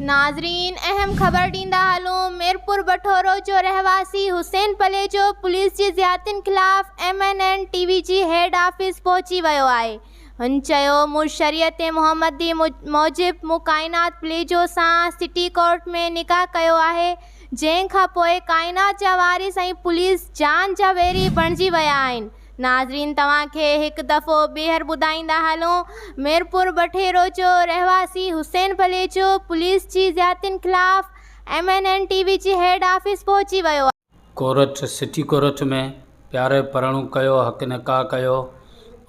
ناظرين اهم خبر ڏيندا هلون ميرپور بٺورو جو رهواسي حسين پليجو پوليس جي زيادتين خلاف ايم اين اين ٽي وي جي هيڊ آفيس پهچي ويو آهي هن چيو مون شريعت محمدي موجب مون ڪائنات پليجو سان سٽي ڪورٽ ۾ نڪاح ڪيو آهي جنهن کان پوء ڪائنات جا وارث ۽ پوليس جان جا ويري بڻجي ويا آهن ناظرين توهان کي هڪ دفعو ٻيهر ٻڌائيندا هلون ميرپور بٺيرو جو رهواسي حسين پليجو پوليس جي زيادتين خلاف ايم اين اين ٽي وي جي هيڊ آفيس پهچي ويو آهي. ڪورٽ سٽي ڪورٽ ۾ پياري پرڻو ڪيو حق نڪاح ڪيو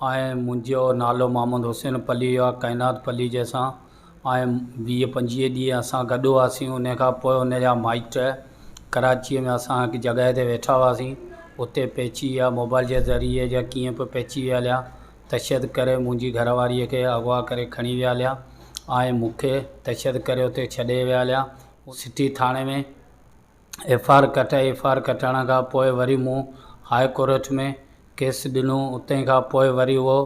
۽ منهنجو نالو محمد حسين پليجو آهي ڪائنات پليجي سان ۽ 20 25 ڏينهن اسان گڏ هئاسين ان کان پوء ان جا مائٽ ڪراچيء ۾ اسان هڪ جڳهه تي ويٺا هئاسين اتي پهچي ويا موبائل جي ذريعي جا ڪيئن به پهچي ويا هليا تشدد ڪري منهنجي گهر واريء کي اغوا ڪري کڻي ويا هليا ۽ مون کي تشدد ڪري اتي ڇڏي ويا هليا سٽي ٿاڻي ۾ ايف آر ڪٽائي ايف آر ڪٽائڻ کان پوء وري مون هاء ڪورٽ ۾ ڪيس ڏنو اتي کان پوء وري اهو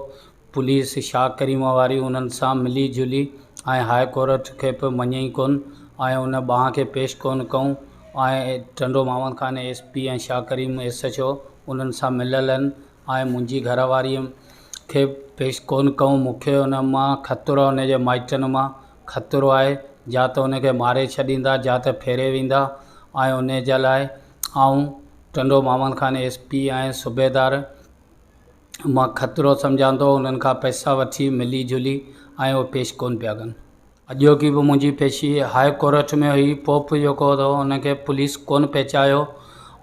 پوليس شاهه ڪريم واري انهن سان ملي جلي ۽ هاء ڪورٽ کي به مڃيائين ڪونه ۽ ان ٻانهن کي پيش ڪونه ڪئون ۽ Tando Muhammad Khan S P ۽ Shah Karim S H O انهن سان مليل آهن ۽ منهنجي گهر واريء کي پيش ڪونه ڪئون مون کي ان مان خطرو ان جي مائٽن مان خطرو آهي جا ته ان کي ماري ڇڏيندا جا ته ڦيري ويندا ۽ ان جي لاء آئون ٽنڊو محمد خان ايس پي ۽ صوبيدار مان خطرو سمجهان ٿو انهن کان پئسا وٺي ملي جلي ۽ اهي پيش ڪونه پيا ڪن. اڄوڪي به منهنجي پيشي هاء ڪورٽ ۾ هئي پوپ جيڪو هو ان کي پوليس ڪونه پهچايو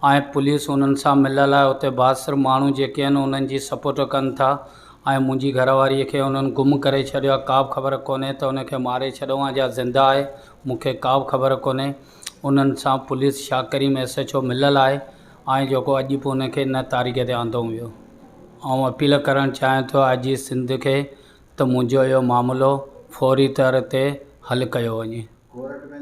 ۽ پوليس انهن سان مليل آهي اتي بااثر ماڻهو جيڪي آهن انهن جي سپورٽ ڪن ٿا ۽ منهنجي گهر واريء کي انهن گم ڪري ڇڏيو آهي ڪابه خبر ڪونهي ته ان کي ماري ڇڏيو آهي يا زنده آهي مون کي ڪابه خبر ڪونهي انهن سان police Shah Karim S H O مليل آهي ۽ جيڪو اڄ به ان کي نه تاريخ تي آندو ويو. آئون اپيل ڪرڻ چاهيان ٿو آء جي سنڌ کي ته منهنجو اهو معاملو فوري طور تي حل ڪيو وڃي. ڪورٽ ۾